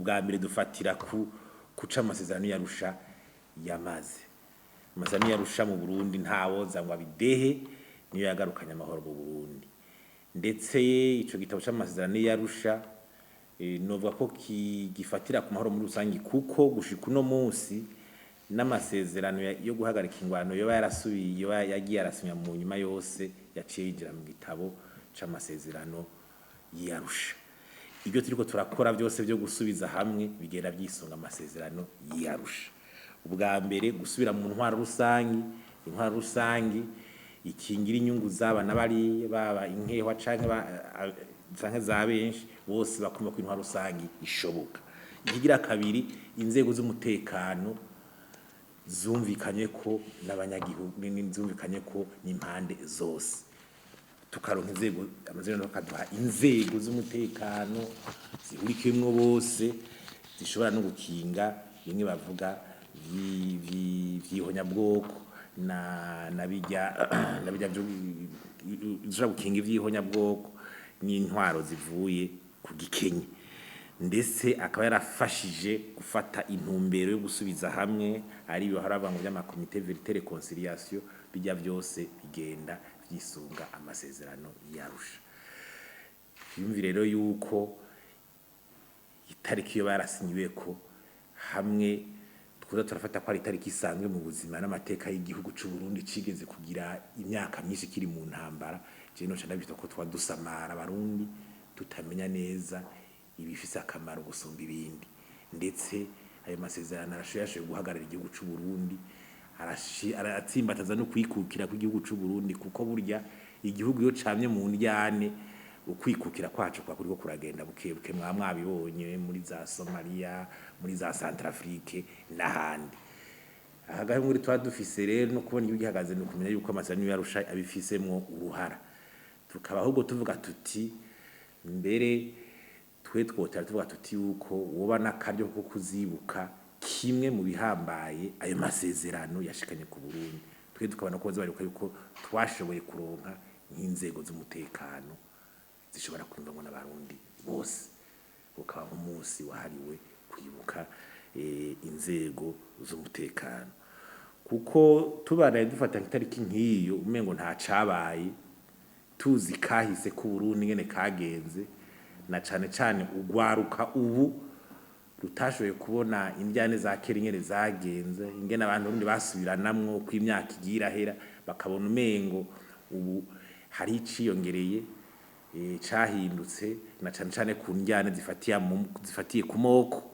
Ubwa mbere dufatira ku kuca amasezerano y'Arusha yamaze. Amasezerano y'Arusha mu Burundi ntawoza ngo abidehe, niyo yagarukanye amahoro mu Burundi. Ndetse ico gitabo c'amasezerano y'Arusha novuga ko gifatira ku mahoro muri rusangi, kuko gushika uno munsi n'amasezerano yo guhagarika ingwano yoba yarasubiye, yoba yagiye arasinya mu nyuma yose, yaciye yinjira mu gitabo c'amasezerano y'Arusha. Ibyo turiko turakora byose byo gusubiza hamwe bigera byisunga amasezerano y'Arusha. Ubwa mbere, gusubira mu ntwaro rusangi, intwaro rusangi ikingira inyungu z'aba n'abariya, baba inkehwa canke za benshi, bose bakumva ko intwaro rusangi ishoboka. Ikigira kabiri, inzego z'umutekano zumvikanye ko n'abanyagihugu, zumvikanye ko n'impande zose, tukaronka inzego, amazina bakaduha inzego z'umutekano zihurikiyemwo bose, zishobora no gukinga bimwe bavuga vy'ihonyabwoko na bijya zishobora gukinga ivy'ihonyabwoko n'intwaro zivuye ku gikenye. Ndetse akaba yarafashije gufata intumbero yo gusubiza hamwe, ari bahora bavuga ngo vy'ama comités vérité réconciliation, bijya byose bigenda vyisunga amasezerano y'Arusha. Yumvi rero yuko itariki yo barasinyiwe ko hamwe twoza turafata ko ari itariki isanzwe mu buzima n'amateka y'igihugu c'u Burundi cigeze kugira imyaka myinshi kiri mu ntambara, je noca ndavyita ko twa dusamara Abarundi, tutamenya neza ibifise akamaro gusumba ibindi. Ndetse ayo masezerano arashoboye guhagarara igihugu c'u Burundi, aratsimbataza no kwikukira kw'igihugu c'u Burundi, kuko burya igihugu iyo camye mu ndyane, ukwikukira kwacu kwa kuriko kuragenda buke buke. Mwa mwabibonye muri za Somalia, muri za Centrafrique n'ahandi. Ahagahe muri twa dufise rero no kubona igihugu gihagaze, no kumenya yuko amasezerano y'Arusha abifisemwo uruhara, tukaba ahubwo tuvuga tuti mbere twe twotera tuvuga tuti yuko woba n'akaryo ko kuzibuka kimwe mu bihambaye ayo masezerano yashikanye ku Burundi. Twe tukabona ko baribuka yuko twashoboye kuronka nk'inzego z'umutekano zishobora kwiyumvamwo n'Abarundi bose, ukaba nk'umunsi wahariwe kwibuka inzego z'umutekano. Kuko tubanaye dufata itariki nk'iyo umengo nta cabaye, tuzi kahise k'Uburundi ingene kagenze, na cane cane ugwaruka ubu rutashoboye kubona indyane za kera ingene zagenze, ingene abantu Burundi basubiranamwo ko imyaka igiye irahera, bakabona umengo ubu hari iciyongereye cahindutse, na cane cane ku ndyane zifatiye ku moko.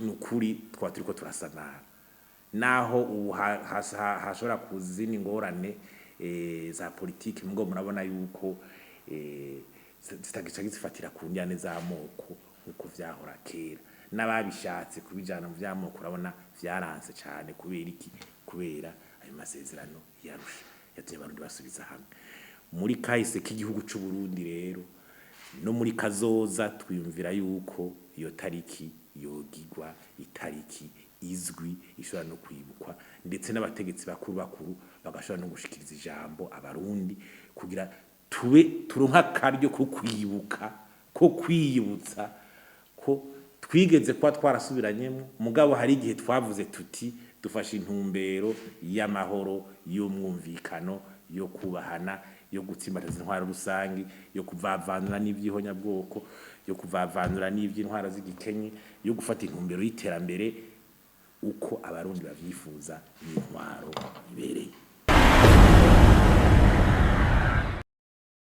Nukuri twaba turiko turasamara, naho ubu hashobora kuza izindi ngorane za politiki, mugo murabona yuko zitagica zifatira ku njyane z'amoko nkuko vyahora kera. N'ababishatse kubijana mu vy'amoko, urabona vyaranse cane. Kubera iki? Kubera ayo masezerano y'Arusha yatumye Abarundi basubiza hamwe. Muri kahise k'igihugu c'u Burundi rero no muri kazoza, twiyumvira yuko iyo tariki yogigwa itariki izwi, ishobora no kwibukwa, ndetse n'abategetsi bakuru bakuru bagashobora no gushikiriza ijambo Abarundi, kugira tube turonka akaryo ko kwibuka, ko kwiyibutsa ko twigeze kuba twarasubiranyemo. Mugabo hari igihe twavuze tuti dufashe intumbero y'amahoro, y'umwumvikano, yo kubahana, yo gutsimbataza intwaro rusangi, yo kuvavanura n'ivy'ihonyabwoko, yo kuvavanura n'ivy'intwaro z'igikenye, yo gufata intumbero y'iterambere uko Abarundi bavyifuza n'intwaro ibereye.